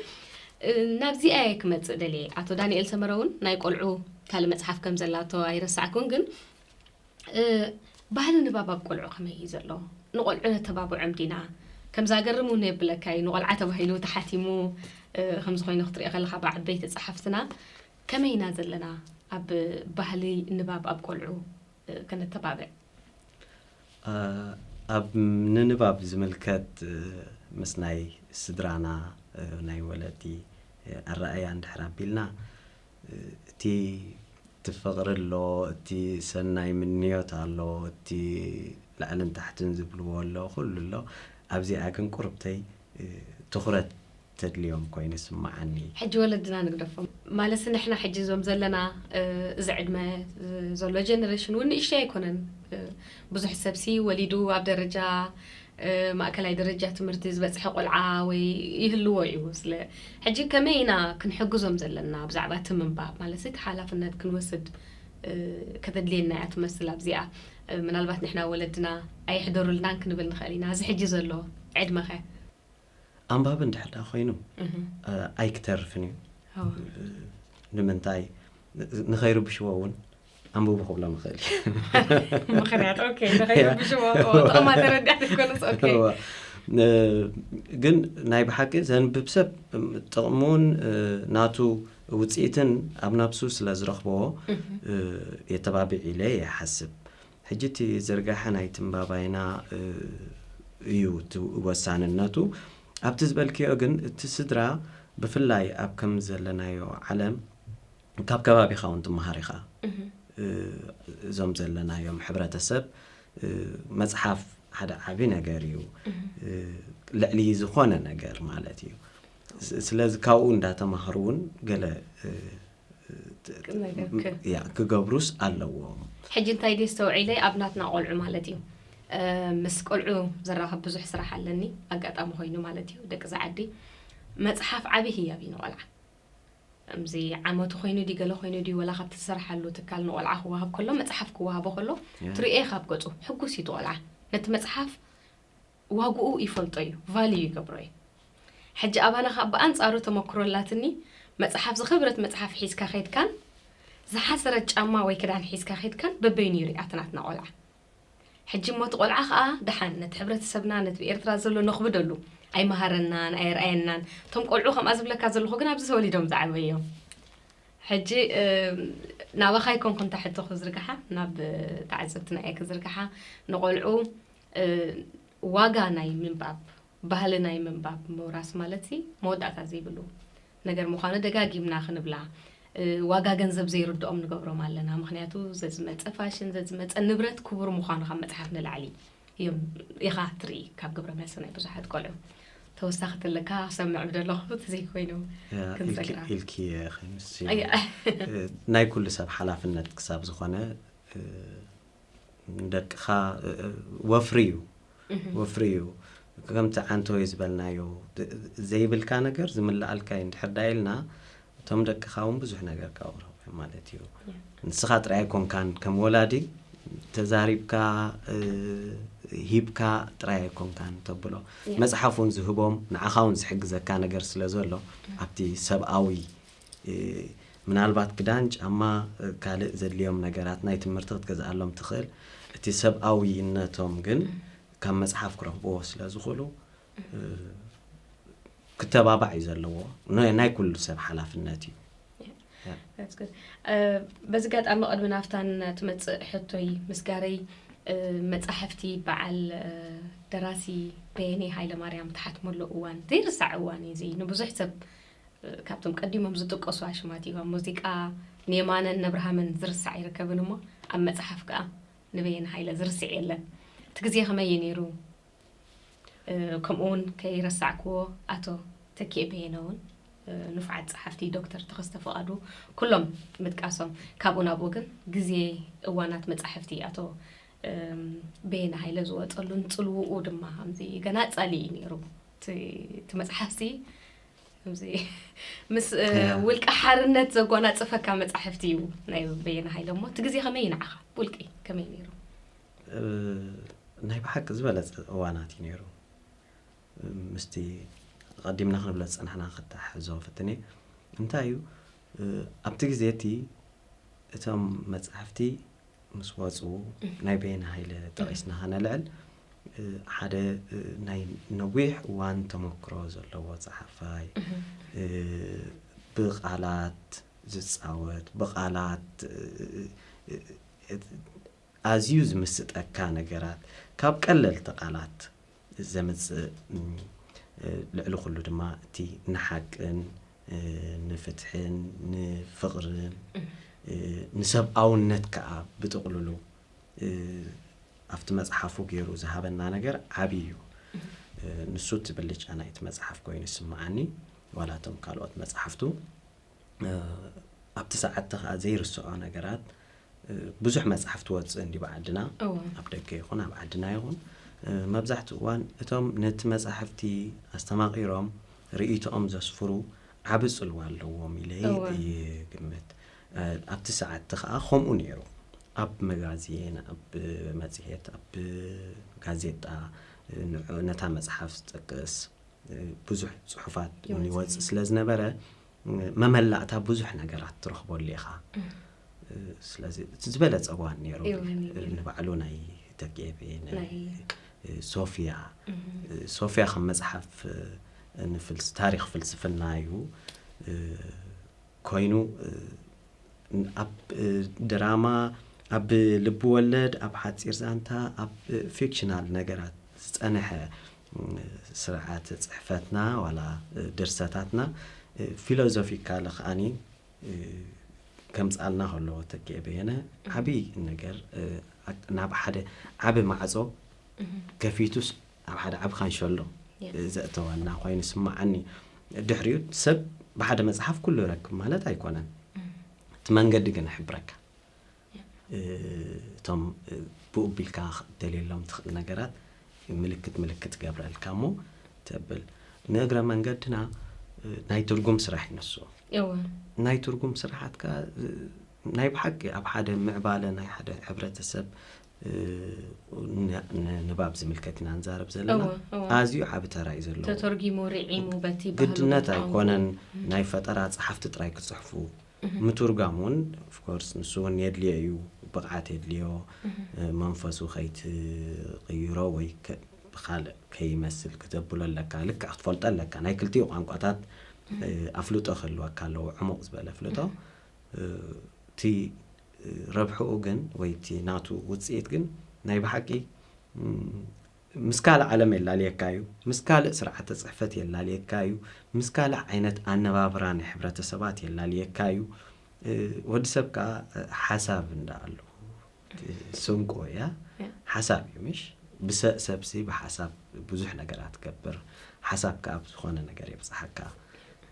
እ፣ ናብዚኣ እየ ክመጽእ ደልየ። ኣቶ ዳንኤል ሰመረ እውን ናይ ቆልዑ ካልእ መጽሓፍ ከም ዘላቶ ኣይረሳዕኩን፣ ግን እ፣ ባህሊ ንባብ ኣብ ቆልዑ ከመይ እዩ ዘሎ? ንቆልዑ ነተባብዖም ዲና? ከም ዛገርም እውን የብለካ እዩ፣ ንቆልዓ ተባሂሉ ተሓቲሙ እ፣ ከምዚ ኮይኑ ክትሪኦ ከለኻ ብዓበይቲ ጸሓፍትና ከመይ ኢና ዘለና ኣብ ባህሊ ንባብ ኣብ ቆልዑ እ፣ ከነተባብዕ? እ፣ ኣብ ንንባብ ዝምልከት እ፣ ምስ ናይ ስድራና እ፣ ናይ ወለዲ እ፣ ኣረኣያ እንድሕር ኣቢልና እ፣ እቲ እቲ ፍቕሪ ኣሎ፣ እቲ ሰናይ ምንዮት ኣሎ፣ እቲ ላዕልን ታሕትን ዝብልዎ ኣሎ፣ ኩሉ ኣሎ። ኣብዚኣ ግን ቁርብተይ እ፣ ትኹረት ተድልዮም ኮይኑ ይስምዓኒ። ሕጂ ወለድና ንግደፎም ማለት ንሕና ሕጂ እዞም ዘለና እ፣ እዚ ዕድመ እ፣ ዘሎ ጀነሬሽን እውን ንእሽተይ ኣይኮነን። እ፣ ብዙሕ ሰብሲ ወሊዱ ኣብ ደረጃ እ፣ ማእከላይ ደረጃ ትምህርቲ ዝበጽሐ ቆልዓ ወይ ይህልዎ እዩ። ስለ ሕጂ ከመይ ኢና ክንሕግዞም ዘለና ብዛዕባ እቲ ምንባብ ማለት እቲ ሓላፍነት ክንወስድ እ፣ ከተድልየና እያ ትመስል ኣብዚኣ። እ፣ ምናልባት ንሕና ወለድና ኣየሕደሩልናን ክንብል ንኽእል ኢና። እዚ ሕጂ ዘሎ ዕድመኸ? ኣንባቢ እንድሕር ዳ ኮይኑ እህ፣ እ፣ ኣይክተርፍን እዩ። እዎ። እ፣ ንምንታይ ንኸይርብሽዎ እውን ኣንብቡ ክብሎም ይኽእል እዩ። ምኽንያት ኦኬ፣ ንኸይርብሽዎ፣ እዎ፣ ጥቕማ ተረዲኣ ዘይኮነስ ኦኬ። እዋ። እ፣ ግን ናይ ብሓቂ ዘንብብ ሰብ ጥቕሙን እ፣ ናቱ ውፅኢትን ኣብ ነብሱ ስለ ዝረኽቦ እህ፣ እ፣ የተባብዕ ኢለ ይሓስብ። ሕጂ እቲ ዝርጋሐ ናይ ትንባባይና እ፣ እዩ እቲ ወሳንነቱ። ኣብቲ ዝበልክዮ ግን እቲ ስድራ ብፍላይ ኣብ ከም ዘለናዮ ዓለም ካብ ከባቢኻ እውን ትመሃር ኢኻ። እህ፣ እ፣ እዞም ዘለናዮም ሕብረተሰብ እ፣ መጽሓፍ ሓደ ዓቢ ነገር እዩ። እህ። እ፣ ልዕሊ ዝኾነ ነገር ማለት እዩ። ስ- ስለዚ ካብኡ እንዳተማሃሩ እውን ገለ እ፣ እ፣ ት- ነገር ክ- ያ ክገብሩስ ኣለዎም። ሕጂ እንታይ ድየ ዝተውዒለ ኣብ ናትና ቆልዑ ማለት እዩ እ፣ ምስ ቆልዑ ዘራኸብ ብዙሕ ስራሕ ኣለኒ ኣጋጣሚ ኮይኑ ማለት እዩ ደቂ ዝዓዲ መፅሓፍ ዓብዪ ህያብ እዩ ንቆልዓ እምዚ ዓመቱ ኮይኑ ድዩ ገለ ኮይኑ ድዩ ወላ ካብቲ ዝሰርሓሉ ትካል ንቆልዓ ክወሃብ ከሎ መፅሓፍ ክወሃቦ ከሎ ያ። ትሪኦ ካብ ገፁ ሕጉስ እዩ እቲ ቆልዓ ነቲ መፅሓፍ ዋግኡ ይፈልጦ እዩ ቫልዩ ይገብሮ እዩ ሕጂ ኣባና ከዓ ብኣንፃሩ ተመክሮ ኣላትኒ መፅሓፍ ዝኸብረት መፅሓፍ ሒዝካ ከይድካን ዝሓሰረት ጫማ ወይ ክዳን ሒዝካ ከይድካን በበይኑ ይሪኣ እቲ ናትና ቆልዓ ሕጂ እሞ እቲ ቆልዓ ከዓ ደሓን ነቲ ሕብረተሰብና ነቲ ብኤርትራ ዘሎ ነኽብደሉ ኣይመሃረናን ኣየርኣየናን እቶም ቆልዑ ከምኣ ዝብለካ ዘለኹ ግን ኣብዚ ተወሊዶም ዝዓበዩ እዮም ሕጂ እም፣ ናባኻ ይኮንኩ እንታ ሕቶ ክዝርግሓ ናብ ተዓዘብትና እየ ክዝርግሓ ንቆልዑ ዋጋ ናይ ምንባብ፣ ባህሊ ናይ ምንባብ ምውራስ ማለት ሲ መወዳእታ ዘይብሉ ነገር ምዃኑ ደጋጊምና ክንብላ፣ ዋጋ ገንዘብ ዘይርድኦም ንገብሮም ኣለና። ምኽንያቱ ዘዝመፀ ፋሽን፣ ዘዝመፀ ንብረት ክቡር ምዃኑ ካብ መፅሓፍ ንላዕሊ እዮም ኢኻ ትርኢ ካብ ግብረ መልሲ ናይ ብዙሓት ቆልዑ። ተወሳኺ ተለካ ክሰምዕ ብደለኹ ተዘይኮይኑ ክንዘግራ ኢልኪ ናይ ኩሉ ሰብ ሓላፍነት ክሳብ ዝኾነ ንደቅኻ ወፍሪ እዩ ወፍሪ እዩ። ከምቲ ዓንተወይ ዝበልናዮ ዘይብልካ ነገር ዝምልኣልካ እዩ እንድሕር ዳ ኢልና እቶም ደቅኻ እውን ብዙሕ ነገር ካብረው ማለት እዩ። ንስኻ ጥራይ ኣይኮንካን ከም ወላዲ ተዛሪብካ ሂብካ ጥራይ ኣይኮንካን ተብሎ መፅሓፍ እውን ዝህቦም ንዓኻ እውን ዝሕግዘካ ነገር ስለ ዘሎ ኣብቲ ሰብኣዊ ምናልባት ክዳን ጫማ ካልእ ዘድልዮም ነገራት ናይ ትምህርቲ ክትገዝኣሎም ትኽእል። እቲ ሰብኣዊነቶም ግን ካብ መፅሓፍ ክረኽብዎ ስለ ዝኽእሉ ክተባባዕ እዩ ዘለዎ። ናይ ኩሉ ሰብ ሓላፍነት እዩ። በዚ ጋጣሚ ቅድሚ ናፍታን ትመፅእ ሕቶይ ምስጋረይ መፃሕፍቲ በዓል ደራሲ በየኔ ሃይለማርያም ትሓትመሉ እዋን ዘይርሳዕ እዋን እዩ። እዚ ንብዙሕ ሰብ ካብቶም ቀዲሞም ዝጥቀሱ ኣሽማት እዩ። ኣብ ሙዚቃ ንየማነን ነብርሃምን ዝርሳዕ ኣይርከብን እሞ ኣብ መፅሓፍ ከዓ ንበየነ ሃይለ ዝርስዕ የለን። እቲ ግዜ ከመይ እዩ ነይሩ? ከምኡ እውን ከይረሳዕክዎ ኣቶ ተኪኤ በየነ እውን ንፉዓት ፀሓፍቲ ዶክተር ተኸስተ ፍቓዱ ኩሎም ምጥቃሶም ካብኡ ናብኡ ግን ግዜ እዋናት መፃሕፍቲ ኣቶ በየነ ሃይለ ዝወፀሉን ፅልውኡ ድማ ከምዚ ገናፃሊ እዩ ነይሩ። እቲ መፅሓፍሲ ከምዚ ምስ ውልቂ ሓርነት ዘጓናፅፈካ መፃሕፍቲ እዩ ናይ በየነ ሃይለ። እሞ እቲ ግዜ ከመይ እዩ ንዓኻ? ውልቂ ከመይ ነይሩ? ናይ ብሓቂ ዝበለፀ እዋናት እዩ ነይሩ። ምስቲ ቀዲምና ክንብሎ ዝፀናሕና ክተሓሕዞ ፈትነ እንታይ እዩ ኣብቲ ግዜ እቲ እቶም መፅሓፍቲ ምስ ወፁ ናይ በየነ ሃይለ ጠቒስና ከነልዕል ሓደ ናይ ነዊሕ እዋን ተመክሮ ዘለዎ ፀሓፋይ ብቃላት ዝፃወት ብቃላት ኣዝዩ ዝምስጠካ ነገራት ካብ ቀለልቲ ቃላት ዘምፅእ ልዕሊ ኩሉ ድማ እቲ ንሓቅን ንፍትሕን ንፍቕርን ንሰብኣውነት ከዓ ብጥቕልሉ ኣብቲ መፅሓፉ ገይሩ ዝሃበና ነገር ዓብዪ እዩ። ንሱ እቲ ብልጫ ናይቲ መፅሓፍ ኮይኑ ይስምዓኒ። ዋላ እቶም ካልኦት መፅሓፍቱ ኣብቲ ሰዓት ከዓ ዘይርስዖ ነገራት ብዙሕ መፅሓፍ ትወፅእ እንዲ ብዓድና ኣብ ደገ ይኹን ኣብ ዓድና ይኹን መብዛሕትኡ እዋን እቶም ነቲ መፅሕፍቲ ኣስተማቒሮም ርእይቶኦም ዘስፍሩ ዓቢ ፅልዋ ኣለዎም ኢለ ይግምት። ኣብቲ ሰዓት ከዓ ከምኡ ነይሩ። ኣብ መጋዜን ኣብ መፅሄት ኣብ ጋዜጣ ነታ መፅሓፍ ዝጠቅስ ብዙሕ ፅሑፋት ይወፅእ ስለ ዝነበረ መመላእታ ብዙሕ ነገራት ትረኽበሉ ኢኻ። ስለዚ እቲ ዝበለፀ እዋን ነይሩ። ንባዕሉ ናይ ተጌቤ ሶፊያ ሶፊያ ከም መፅሓፍ ታሪክ ፍልስፍና እዩ ኮይኑ ኣብ ድራማ ኣብ ልቢ ወለድ ኣብ ሓፂር ዛንታ ኣብ ፊክሽናል ነገራት ዝፀንሐ ስርዓት ፅሕፈትና ዋላ ድርሰታትና ፊሎዞፊካል ከዓኒ ከምፃልና ከለዎ ተኪኤ በየነ ዓብይ ነገር ናብ ሓደ ዓቢ ማዕፆ ከፊቱስ ኣብ ሓደ ዓቢ ካንሸሎ ዘእተወና ኮይኑ ስማዓኒ። ድሕሪኡ ሰብ ብሓደ መፅሓፍ ኩሉ ይረክብ ማለት ኣይኮነን። እቲ መንገዲ ግን ይሕብረካ። እቶም ብኡ ቢልካ ደልየሎም ትኽእል ነገራት ምልክት ምልክት ገብረልካ እሞ ተብል። ንእግረ መንገድና ናይ ትርጉም ስራሕ ይነስኦ። ናይ ትርጉም ስራሓት ከዓ ናይ ብሓቂ ኣብ ሓደ ምዕባለ ናይ ሓደ ሕብረተሰብ ንባብ ዝምልከት ኢና ንዛረብ ዘለና። ኣዝዩ ዓቢ ተራ እዩ ዘለዎ። ተተርጊሙ ርዒሙ በቲ ግድነት ኣይኮነን ናይ ፈጠራ ጸሓፍቲ ጥራይ ክጽሕፉ ምትርጓም እውን ኦፍኮርስ ንሱ እውን የድልዮ እዩ። ብቕዓት የድልዮ። መንፈሱ ከይትቕይሮ ወይ ብካልእ ከይመስል ክተብሎ ኣለካ። ልክዕ ክትፈልጦ ኣለካ። ናይ ክልቲኡ ቋንቋታት ኣፍልጦ ክህልወካ ኣለዎ። ዕሙቕ ዝበለ ኣፍልጦ። እቲ ረብሕኡ ግን ወይ እቲ ናቱ ውፅኢት ግን ናይ ብሓቂ ምስ ካልእ ዓለም የላልየካ እዩ፣ ምስ ካልእ ስርዓተ ጽሕፈት የላልየካ እዩ፣ ምስ ካልእ ዓይነት ኣነባብራ ናይ ሕብረተሰባት የላልየካ እዩ። እ፣ ወዲ ሰብ ከኣ፣ እ፣ ሓሳብ እንዳ ኣለዎ፣ እ፣ ስንቆ እያ። ሓሳብ እዩ፣ ምሽ? ብሰ-፣ ሰብሲ ብሓሳብ ብዙሕ ነገራት ትገብር። ሓሳብ ከኣ ኣብ ዝኾነ ነገር የብጽሓካ።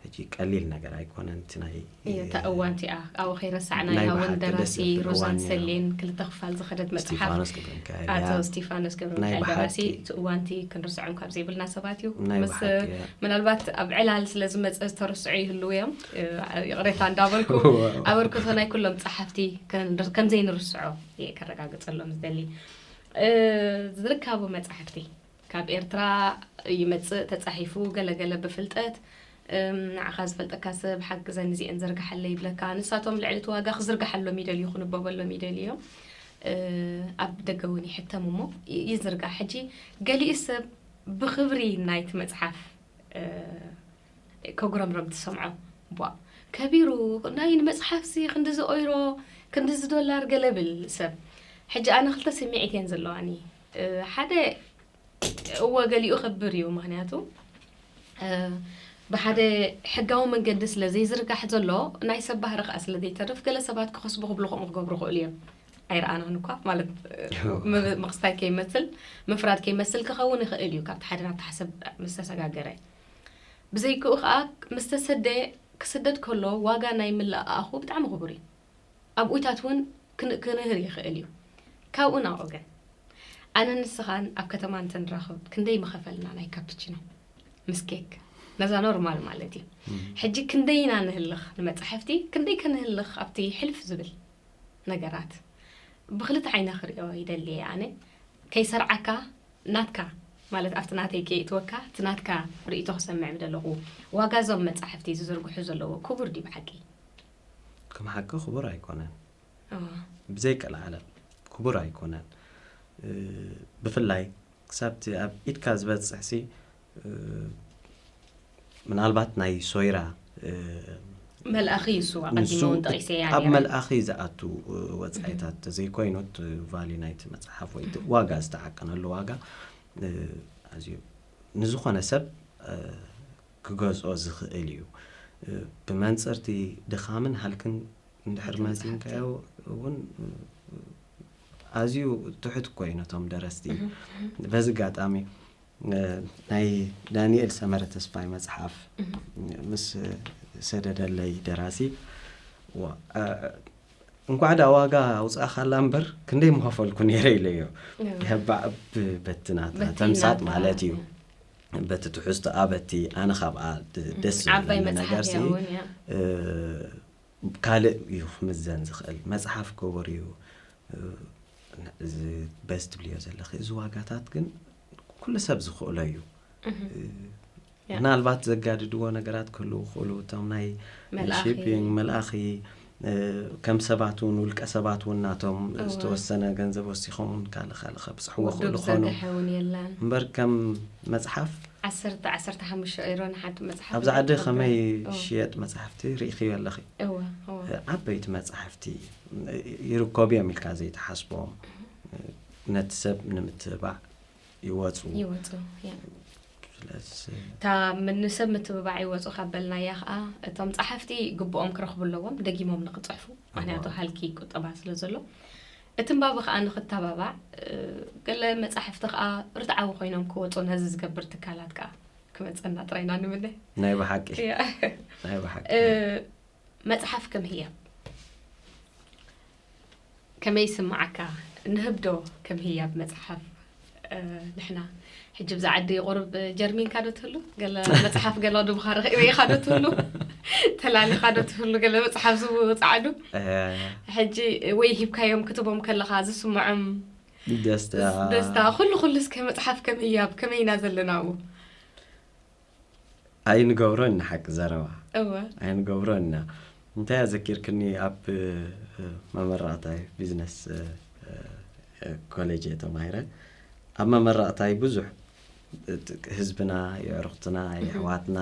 ሕጂ ቀሊል ነገር ኣይኮነን። እቲ ናይ፣ እየ፣ እታ እዋን እቲኣ ኣብኡ ከይረሳዕናያ ናይ እውን ብሓቂ ደስ ደራሲ ዘብል ሮዛን እዋን ነይሩ። ሰሌን ክልተ ክፋል ዝኸደት መጽሓፍ እስቲፋኖስ ገብረሚካኤል ኣቶ እያ። እስቲፋኖስ ናይ ገብረሚካኤል ብሓቂ ደራሲ፣ እቲ እዋን እቲ ክንርስዖም ካብ ዘይብልና ሰባት እዩ። ናይ ምስ፣ ብሓቂ እያ። ምናልባት ኣብ ዕላል ስለ ዝመጸ ዝተረስዑ ይህልዉ እዮም። እ፣ ይቕሬታ እንዳበልኩ፣ ኣበርክቶ ናይ ኩሎም ጸሓፍቲ ከን-፣ ከም ዘይንርስዖ እየ ከረጋግጸሎም ዝደሊ። እ፣ ዝርካቡ መጻሕፍቲ ካብ ኤርትራ ይመጽእ ተጻሒፉ፣ ገለገለ ብፍልጠት፣ እም፣ ንዓኻ ዝፈልጠካ ሰብ ሓግዘኒ እዚአን ዘርግሓለይ ይብለካ። ንሳቶም ልዕሊ እቲ ዋጋ ክዝርግሓሎም ይደልዩ፣ ክንበበሎም ይደልዩ እዮም። እ፣ ኣብ ደገ እውን ይሕተም እሞ ይ-፣ ይዝርጋሕ። ሕጂ ገሊኡ ሰብ ብኽብሪ ናይቲ መጽሓፍ፣ እ፣ ከጉረምረም ትሰምዖ። ቧ፣ ከቢሩ፣ ናይ ንመጽሓፍሲ ክንድዚ ኦይሮ፣ ክንድዚ ዶላር ገለ ብል ሰብ። ሕጂ ኣነ ክልተ ስምዒት እየን ዘለዋኒ። እ፣ ሓደ፣ እወ፣ ገሊኡ ከብር እዩ። ምኽንያቱ፣ እ፣ ብሓደ ሕጋዊ መንገዲ ስለ ዘይዝርጋሕ ዘሎ፣ ናይ ሰብ ባህሪ ከኣ ስለ ዘይተርፍ፣ ገለ ሰባት ክኸስቡ ክብሉ ከምኡ ክገብሩ ይኽእሉ እዮም። ኣይረኣናን እኳ፣ ማለት፣ እ፣ ም-፣ ምኽስታይ ከይመስል፣ ምፍራድ ከይመስል ክኸውን ይኽእል እዩ፣ ካብቲ ሓደ ናብቲ ሓሰብ ምስ ተሰጋገረ። ብዘይክኡ ከኣ፣ ምስ ተሰደ፣ ክስደድ ከሎ ዋጋ ናይ ምልእኣኹ ብጣዕሚ ክቡር እዩ። ኣብኡታት እውን ክን-፣ ክንህር ይኽእል እዩ። ካብኡ ናብ ኦገን። ኣነ ንስኻን ኣብ ከተማ እንተንራኸብ ክንደይ ምኸፈልና ናይ ካፕቺኖ ምስ ኬክ? ነዛ ኖርማል ማለት እዩ። እም። ሕጂ ክንደይ ኢና ንህልኽ ንመጻሕፍቲ? ክንደይ ከ ንህልኽ ኣብቲ ሕልፍ ዝብል ነገራት? ብኽልተ ዓይነ ክሪኦ ይደሊ እየ ኣነ። ከይሰርዓካ ናትካ፣ ማለት ኣብቲ ናተይ ከይእትወካ፣ እቲ ናትካ ርእይቶ ክሰምዕ ምደለኹ። ዋጋ እዞም መጻሕፍቲ ዝዝርግሑ ዘለዉ ክቡር ድዩ ብሓቂ? ከም ሓቂ ክቡር ኣይኮነን። እዋ። ብዘይ ቀልዓለም ክቡር ኣይኮነን። እ፣ ብፍላይ ክሳብ እቲ ኣብ ኢድካ ዝበጽሕሲ፣ እ፣ ምናልባት ናይ ሶይራ፣ እ፣ መልኣኺ እዩ እሱ፣ ኣቐዲመ ንሱ እውን ጠቒሰያ ኣብ ነይረ። መልኣኺ ዝኣቱ፣ እ፣ ወጻኢታት ተዘይኮይኑ፣ እቲ ቫልዩ ናይቲ መጽሓፍ ወይ እቲ ዋጋ፣ ዝተዓቀነሉ ዋጋ፣ እ፣ ኣዝዩ ንዝኾነ ሰብ፣ እ፣ ክገዝኦ ዝኽእል እዩ። እ፣ ብመንጽርቲ ድኻምን ሃልክን እንድሕር መዚንካዮ እውን፣ እ፣ ኣዝዩ ትሑት እኮ እዩ ነቶም ደረስቲ። እህ፣ እህ። በዚ ኣጋጣሚ፣ እ፣ ናይ ዳንኤል ሰመረ ተስፋይ መጽሓፍ እህ። ምስ ሰደደለይ ደራሲ፣ ዋ፣ እ፣ እንኳዕ ደኣ ዋጋ ኣውጻእኻላ እምበር ክንደይ ምኸፈልኩ ነይረ ኢለዮ። እህ። የባዕ ብ-፣ በቲ ናታ በቲ ተምሳጥ ናታ፣ ማለት እዩ። እህ። በቲ ትሕዝቶኣ፣ በቲ ኣነ ካብኣ ድ-፣ እህ። ደስ ዓባይ ዝብለኒ መጽሓፍ ነገር እያ ሲ፣ እውን እያ። እ፣ ካልእ እዩ ክምዘን ዝኽእል። መጽሓፍ ክቡር እዩ። እ፣ እዚ በዚ ትብልዮ ዘለኺ፣ እዚ ዋጋታት ግን ኩሉ ሰብ ዝኽእሎ እዩ። እህ። እ፣ ያ። ምናልባት ዘጋድድዎ ነገራት ክህልዉ ይኽእሉ፣ እቶም ናይ መልኣኺ። ሺፒንግ፣ መልኣኺ፣ እ፣ ከም ሰባት እውን፣ ውልቀ ሰባት እውን ናቶም እወ። ዝተወሰነ ገንዘብ ወሲኾም እውን ካልእ ካልእ ከብጽሕዎ ውዱብ ይኽእሉ ኾኑ። ዝዘርግሐ እውን የለን። እምበር ከም መጽሓፍ ዓሰርተ፣ ዓሰርተ ሓሙሽተ ዩሮ ንሓንቲ መጽሓፍ ኣብዚ ዓዲ ይገብር። ከመይ እወ። ዝሽየጥ መጽሓፍቲ ርኢኽዮ ኣለኺ? እወ፣ እወ። እ፣ ዓበይቲ መጽሓፍቲ፣ እ፣ ይርከቡ እዮም ኢልካ ዘይትሓስቦም፣ እ፣ ነቲ ሰብ ንምትብባዕ ይወጹ። ይወጹ፣ ያ። ስለዚ እታ ም-፣ ንሰብ ምትብባዕ ይወጹ ካብ በልናያ ኸኣ፣ እቶም ጸሓፍቲ ግብኦም ክረኽቡ ኣለዎም፣ ደጊሞም ንኽጽሕፉ። ምኽንያቱ እዋ። ሃልኪ ቁጠባ ስለ ዘሎ። እቲ ንባቢ ኸኣ ንኽተባባዕ፣ እ፣ ገለ መጻሕፍቲ ኸኣ ርትዓዊ ኮይኖም ክወጹ ነዚ ዝገብር ትካላት ከኣ ክመጸና ጥራይ ኢና ንምነ። ናይ ብሓቂ። ያ። ናይ ብሓቂ። እ፣ መጽሓፍ ከም ህያብ ከመይ ይስምዓካ? ንህብ ዶ ከም ህያብ መጽሓፍ? እ፣ ንሕና ሕጂ ብዛ ዓዲ ቁሩብ ጀርሚንካ ዶ ትህሉ? ገለ መጽሓፍ ገለ ዶ ብኻ ርኢኻ ዶ ትህሉ? ተላሊኻ ዶ ትህሉ? ገለ መጽሓፍ ዝውጻዕዱ? እ። ሕጂ ወይ ሂብካዮም ክትቦም ከለኻ ዝስምዖም ደስታ። ደስታ፣ ኩሉ፣ ኩሉ እስከ መጽሓፍ ከም ህያብ ከመይ ኢና ዘለና ኣብኡ? ኣይንገብሮን ኢና ሓቂ ዘረባ። እወ። ኣይንገብሮን ኢና። እንታይ ኣዘኪርክኒ፣ ኣብ፣ እ፣ መመረቕታይ ቢዝነስ፣ እ፣ እ፣ ኮሌጅ እየ ተማሂረ። ኣብ መመረቕታይ ብዙሕ፣ እ፣ ህዝብና፣ የዕሩኽትና፣ እህ። የሕዋትና፣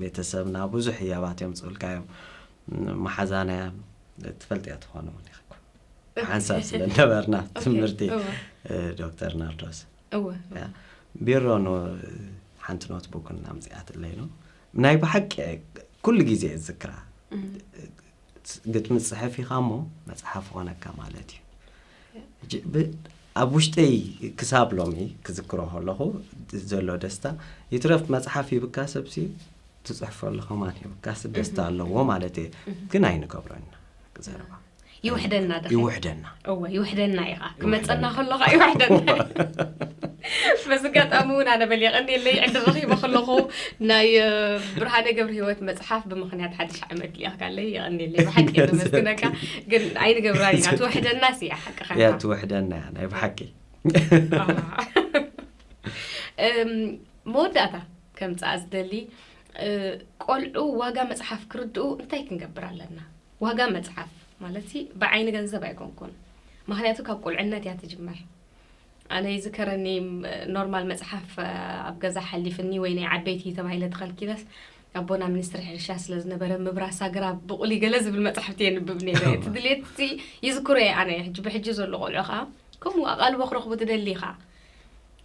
ቤተሰብና ብዙሕ ህያባት እዮም ዝጽኡልካ እዮም። መሓዛና እዮም፣ ትፈልጥያ ትኾኑ እውን ኢኻ እኮ። ሓንሳብ ስለ ነበርና እወ። ትምህርቲ፣ እወ። እ፣ ዶክተር ናርዶስ። እወ ቢሮ ኖ ሓንቲ ኖትቡክ እናምፅኣትለይ ነው ናይ ብሓቂ ኩሉ ግዜ እዝክራ። ግጥሚ ፅሕፍ ኢኻ እሞ መፅሓፍ ኾነካ ማለት እዩ። ኣብ ውሽጠይ ክሳብ ሎሚ ክዝክሮ ከለኹ ዘሎ ደስታ ይትረፍ መፅሓፍ ይብካ ሰብሲ ትፅሕፈሉ ከማን ይብካስ ደስታ ኣለዎ ማለት እየ። ግን ኣይንገብሮና ዘረባ ይውሕደና ዶ ይውሕደና እወ ይውሕደና ኢኻ ክመፀና ከሎ ኸዓ ይውሕደና። በዚ ኣጋጣሚ እውን ኣነ በል የቐንየለይ ዕድል ረኺበ ከለኹ ናይ ብርሃነ ገብረ ህይወት መፅሓፍ ብምኽንያት ሓድሽ ዓመት ልኢኽካለይ የቐንየለይ ብሓቂ እየ ዘመስግነካ። ግን ኣይንገብራን ኢና ትውሕደናስ እያ ሓቅኻ እያ ኢኻ። ትውሕደና እያ ናይ ብሓቂ። መወዳእታ ከምፅኣ ዝደሊ ቆልዑ ዋጋ መፅሓፍ ክርድኡ እንታይ ክንገብር ኣለና? ዋጋ መፅሓፍ ማለት ብዓይኒ ገንዘብ ኣይኮንኩን። ምክንያቱ ካብ ቁልዕነት እያ ትጅመር። ኣነ ይዝከረኒ ኖርማል መፅሓፍ ኣብ ገዛ ሓሊፍኒ ወይ ናይ ዓበይቲ ተባሂለ ተኸልኪለስ ኣቦና ሚኒስትሪ ሕርሻ ስለ ዝነበረ ምብራስ ኣግራብ ብቑሊ ገለ ዝብል መፅሓፍቲ የንብብ ነይረ። እቲ ድሌትቲ ይዝክሮ እየ ኣነ ሕጂ ብሕጂ ዘሎ ቆልዑ ከዓ ከምኡ ኣቓልቦ ክረኽቡ ትደሊ ኢኻ።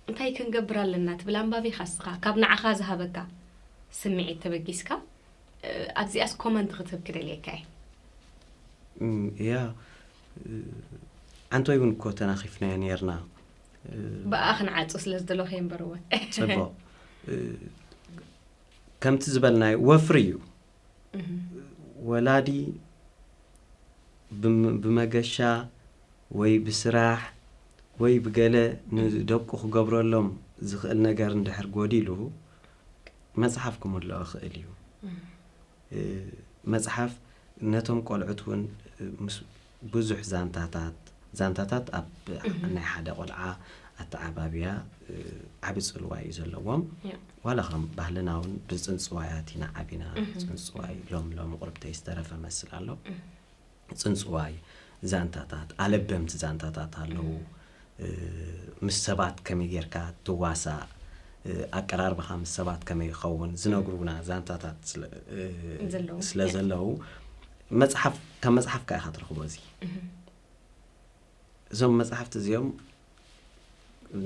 እንታይ ክንገብር ኣለና ትብል ኣንባቢ ኢኻ እስኻ ካብ ንዓኻ ዝሃበካ ስምዒት ተበጊስካ ኣብዚኣስ ኮመንት ክትህብ ክደልየካ እየ። እያ ዓንቶይ እውን እኮ ተናኺፍናዮ ነርና። ብኣ ክንዓፁ ስለ ዝደለኹ እየ እምበር እወ ፅቡቕ ከምቲ ዝበልናዮ ወፍሪ እዩ። ወላዲ ብመገሻ ወይ ብስራሕ ወይ ብገለ ንደቁ ክገብረሎም ዝኽእል ነገር እንድሕር ጎዲሉ መፅሓፍ ክምልኦ ይኽእል እዩ። መፅሓፍ ነቶም ቆልዑት እውን ምስ ብዙሕ ዛንታታት ዛንታታት ኣብ ናይ ሓደ ቆልዓ ኣተዓባብያ ዓቢ ፅልዋ እዩ ዘለዎም። ዋላ ከም ባህልና እውን ብፅንፅዋያት ኢና ዓቢና። ፅንፅዋይ ሎም ሎም ቁርብተይ ዝተረፈ መስል ኣሎ። ፅንፅዋይ ዛንታታት ኣለበምቲ ዛንታታት ኣለዉ። ምስ ሰባት ከመይ ጌርካ ትዋሳእ ኣቀራርባኻ ምስ ሰባት ከመይ ይኸውን ዝነግሩና ዛንታታት ስለ ዘለዉ መፅሓፍ ካብ መፅሓፍ ከ ኢኻ ትረኽቦ እዚ። እዞም መፅሓፍቲ እዚኦም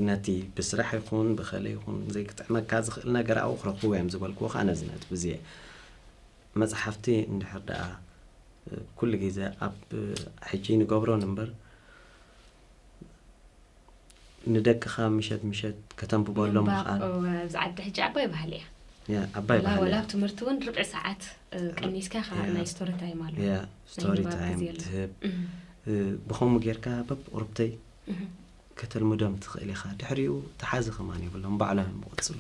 ነቲ ብስራሕ ይኹን ብኸለ ይኹን ዘይክጥዕመካ ዝኽእል ነገር ኣብኡ ክረኽቡ እዮም ዝበልክዎ ከዓ ነዚ ነጥቢ እዚ እየ። መፅሓፍቲ እንድሕር ደኣ ኩሉ ግዜ ኣብ ሕጂ ንገብሮን እምበር ንደቅኻ ምሸት ምሸት ከተንብበሎም ምንባብ ምኽኣል እወ፣ ኣብዚ ዓዲ ሕጂ ዓባይ ባህሊ እያ። ያ፣ ዓባይ ወላ ባህሊ ወላ እያ። ኣብ ትምህርቲ እውን ርብዒ ሰዓት እ፣ ቀኒስካ ኢኻ ያ። ናይ ስቶሪ ታይም ኣሎ ያ፣ ናይ ስቶሪ ንባብ ታይም ግዜ ኣሎ። ትህብ። እህ፣ እ፣ ብኸምኡ ጌርካ በብቁርብተይ እህ፣ ከተልምዶም ትኽእል ኢኻ። ድሕሪኡ ተሓዚ ከማን የብሎም፣ ባዕሎም እዮም ዝቕጽሉ።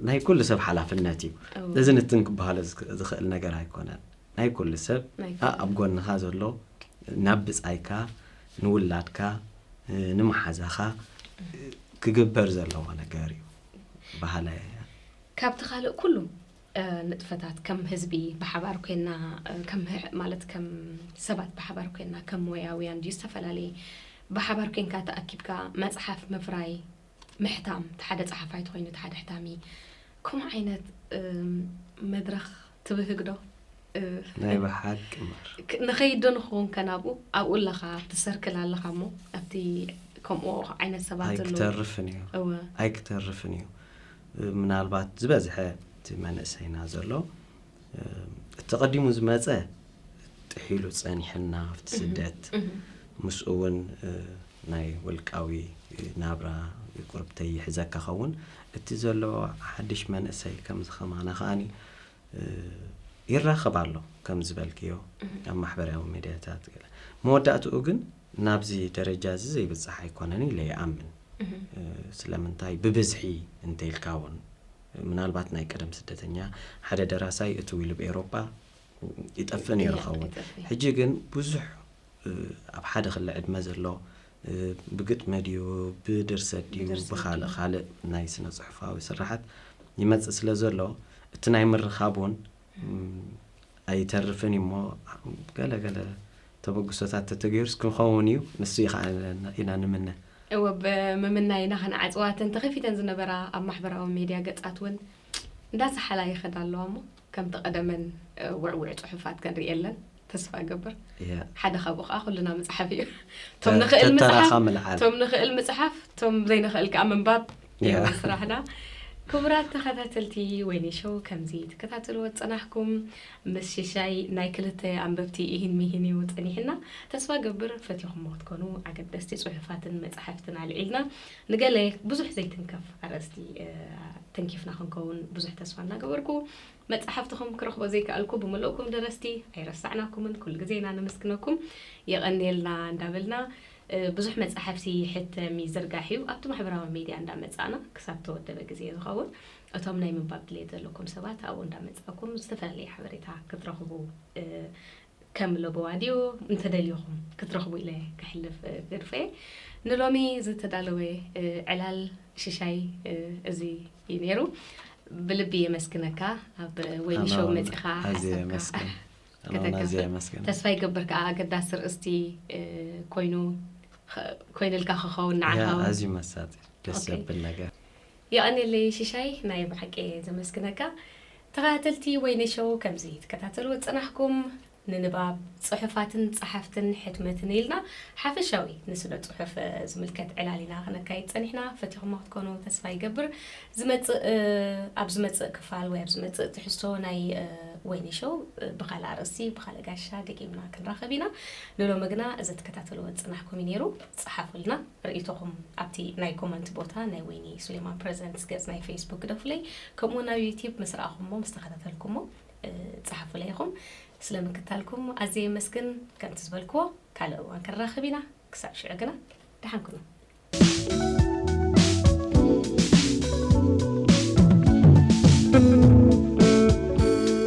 ናይ ኩሉ ሰብ ሓላፍነት እዩ። እዎ። እዚ ንትን ክበሃሎ ዝክ- ዝኽእል ነገር ኣይኮነን። ናይ ኩሉ ሰብ ናይ ኣ- ኩሉ። ኣብ ጎንኻ ዘሎ ናብ ብጻይካ ንውላድካ እ፣ ንመሓዛኻ እ፣ ክግበር ዘለዎ ነገር እዩ። ባህላይ እያ። ካብቲ ካልእ ኩሉ እ፣ ንጥፈታት ከም ህዝቢ ብሓባር ኮይና እ፣ ከም ህ- ማለት ከም ሰባት ብሓባር ኮይና ከም ሞያውያን ድዩ ዝተፈላለየ ብሓባር ኮይንካ ተኣኪብካ መፅሓፍ ምፍራይ ምሕታም፣ እቲ ሓደ ጸሓፋይ ተኾይኑ፣ እቲ ሓደ ሕታሚ፣ ከምኡ ዓይነት እም፣ መድረኽ ትብህግ ዶ? እ፣ ናይ ብሓቂ ማር። ክ- ንኸይድ ዶ ንኸውን ከ ናብኡ? ኣብኡ ኣለኻ፣ ኣብቲ ሰርክል ኣለኻ እሞ፣ ኣብቲ ከምኡ ዓይነት ሰባት ዘለዉ። ኣይክተርፍን እዩ። እወ። ኣይክተርፍን እዩ። እ፣ ምናልባት ዝበዝሐ እቲ መንእሰይና ዘሎ፣ እ፣ እቲ ቀዲሙ ዝመጸ ጥሒሉ ጸኒሕና ኣብቲ እህ፣ ስደት። እህ። ምስኡ እውን፣ እ፣ ናይ ውልቃዊ ናብራ ቁርብተይ ይሕዘካ ኸውን። እቲ ዘሎ ሓድሽ መንእሰይ ከምዚ ከማና ከኣኒ፣ እ፣ ይራኸብ ኣሎ ከም ዝበልክዮ እህ። ኣብ ማሕበራዊ ሚድያታት ገለ። መወዳእትኡ ግን ናብዚ ደረጃ እዚ ዘይብጻሕ ኣይኮነን ኢለ ይኣምን። እህ። እ፣ ስለምንታይ ብብዝሒ እንተኢልካ እውን ምናልባት ናይ ቀደም ስደተኛ ሓደ ደራሳይ እትው ኢሉ ብኤውሮጳ ይጠፍእ ነይሩ ይጠፍእ፣ ይኸውን። ይጠፍእ። ሕጂ ግን ብዙሕ እ፣ ኣብ ሓደ ክሊ ዕድመ ዘሎ እ፣ ብግጥሚ ድዩ ብድርሰት ድዩ ብድርሰት ብኻልእ ድዩ? ካልእ ናይ ስነ ጽሑፋዊ ስራሓት ይመጽእ ስለ ዘሎ እቲ ናይ ምርኻብ እውን እም፣ ኣይተርፍን እዩ እሞ ገለ ገለ ተበግሶታት ተተገይሩስ ክንኸውን እዩ ንሱ እዩ ከዓ ኢና ንምነ። እወ ብምምናይና ከነዓፅዋ እተን ተኸፊተን ዝነበራ ኣብ ማሕበራዊ ሜድያ ገፃት እውን እንዳሰሓላ ይኸዳ ኣለዋ እሞ ከምቲ ቀደመን እ፣ ውዕውዕ ፅሑፋት ከንርእየለን ተስፋ እገብር። ያ ሓደ ካብኡ ከዓ ኩልና ምፅሓፍ እዩ። እቶም ተ- ንኽእል ምፅሓፍ ተተራኻ ምልዓል እቶም ንኽእል ምፅሓፍ፣ እቶም ዘይንኽእል ከዓ ምንባብ እዩ ያ። ስራሕና። ክቡራት ተኸታተልቲ ወይኒ ሾው፣ ከምዚ ትከታተልዎ ዝፀናሕኩም ምስ ሽሻይ ናይ ክልተ ኣንበብቲ ኢሂን ሚሂን እዩ ፀኒሕና። ተስፋ ገብር ፈቲኹሞ ክትኮኑ ኣገደስቲ ፅሑፋትን መፅሓፍትን ኣልዒልና፣ ንገለ ብዙሕ ዘይትንከፍ ኣርእስቲ እ፣ ተንኪፍና ክንከውን ብዙሕ ተስፋ እናገበርኩ፣ መፅሓፍትኹም ክረኽቦ ዘይከኣልኩ ብምልእኩም ደረስቲ ኣይረሳዕናኩምን፣ ኩሉ ግዜ ኢና ነመስግነኩም። የቐንየልና እንዳበልና እ፣ ብዙሕ መፅሓፍቲ ሕተም ይዝርጋሕ እዩ ኣብቲ ማሕበራዊ ሚድያ እንዳመፃእና ክሳብ ተወደበ ግዜ ዝኸውን እቶም ናይ ምንባብ ድሌት ዘለኩም ሰባት ኣብኡ እንዳመፃእኩም ዝተፈላለየ ሓበሬታ ክትረኽቡ እ፣ ከም ለበዋ ድዩ እንተደልኹም ክትረኽቡ ኢለ ክሕልፍ እ፣ ገድፈ እየ። ንሎሚ ዝተዳለወ እ፣ ዕላል ሽሻይ እ፣ እዚ እዩ ነይሩ። ብልቢ የመስግነካ ኣብ ወይኒ ሾው ኣነ እውን መፂኻ ኣዝየ ሓሳብካ የመስግን። ኣነ እውን ከተካፍል ኣዝየ የመስግን። ተስፋ ይገብር ከዓ ኣገዳሲ ርእስቲ እ፣ ኮይኑ ኸ- ኮይኑልካ ክኸውን ንዓኻ ያ እውን። ኣዝዩ መሳጢ ደስ ኦኬ። ዘብል ነገር። የቐንየለይ ሽሻይ፣ ናይ ብሓቂ ዘመስግነካ። ተኸታተልቲ ወይኒ ሾው፣ ከምዚ ትከታተልዎ ዝጸናሕኩም ንንባብ ጽሑፋትን ጸሓፍትን ሕትመትን ኢልና ሓፈሻዊ ንስነ ጽሑፍ እ፣ ዝምልከት ዕላል ኢና ክነካይድ ጸኒሕና። ፈቲኹሞ ክትኮኑ ተስፋ ይገብር። ዝመጽእ እ፣ ኣብ ዝመጽእ ክፋል ወይ ኣብ ዝመጽእ ትሕዝቶ ናይ እ፣ ወይኒ ሾው እ፣ ብኻልእ ኣርእስቲ ብኻልእ ጋሻ ደጊምና ክንራኸብ ኢና። ንሎሚ ግና እዚ ትከታተልዎ ዝጸናሕኩም እዩ ነይሩ። ጸሓፉልና ርእይቶኹም ኣብቲ ናይ ኮመንት ቦታ ናይ ወይኒ ሱሌማን ፕረዘንትስ ገጽ ናይ ፌስቡክ ግደፉለይ። ከምኡ ናብ ዩቲዩብ ምስ ረኣኹሞ ምስ ተኸታተልኩሞ እ፣ ጸሓፉለይ ኢኹም። ስለ ምክታልኩም ኣዝየ የመስግን። ከምቲ ዝበልክዎ ካልእ እዋን ክንራኸብ ኢና። ክሳብ ሽዑ ግና ደሓን ኩኑ።